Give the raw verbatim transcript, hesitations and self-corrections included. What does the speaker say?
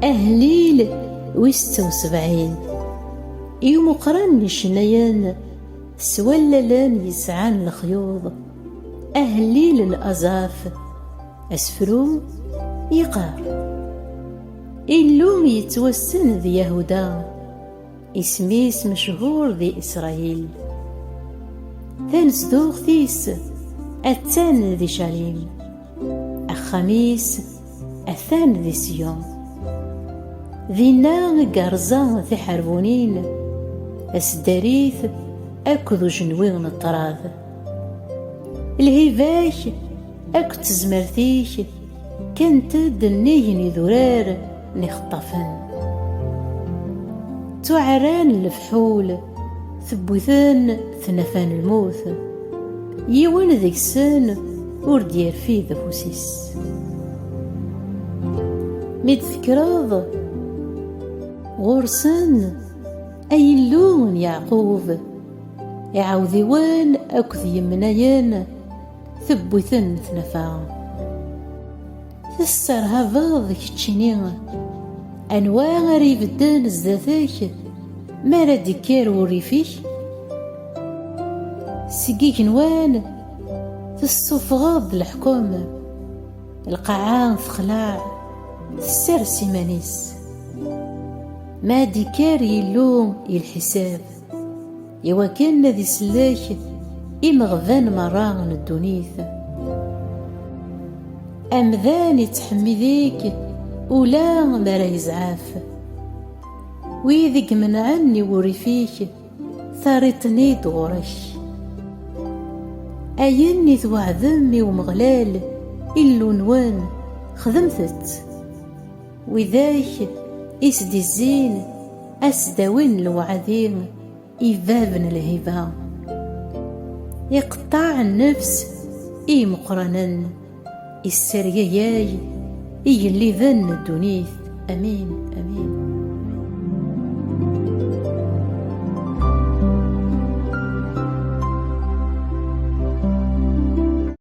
Ahellil wis setta u sebɛin. I umeqqran n icennayen s wallalen yesɛan lexyuḍ, ahellil n Azaf, asefru, yeqqar: Illu yettwassen di Yahuda, isem-is mechur di Isṛayil. Tanesduɣt-is attan di Calim, axxam-is atan di Siyun. Dinna i yerẓa tiḥerbunin, asdarit akked ujenwi n ṭṭrad. Lhiba-k akked tezmert-ik kkant-d nnig n idurar n ixeṭṭafen. Ttuɛerran lefḥul, tewwi-ten tnafa n lmut. Yiwen deg-sen ur d-yerfid afus-is. Mi d-tekkreḍ ɣur-sen, ay Illu n Yeɛqub, iɛawdiwen akked yemnayen, tewwi-ten tnafa. Tesserhabeḍ keččini, anwa ara ibedden zdat-k mi ara d-ikker wurrif-ik? Seg igenwan tessufɣeḍ-d leḥkem, lqaɛa texleɛ, tessers iman-is. Ma d-ikker Yillu i lḥisab, iwakken ad isellek imeɣban merra n ddunit. Amdan ittḥemmid-ik ula mi ara yezɛef. Wid i imenɛen i wurrif-ik, terriḍ-ten-id ɣur-k. Ayen i tweɛdem i Umeɣlal, Illu-nwen, xedmet-t. Widak i s-d-izzin, a s-d-awin lewɛadi i bab n lhiba. Iqeṭṭeɛ nnefs i imeqqranen, issergagay igelliden n ddunit. Amin, amin.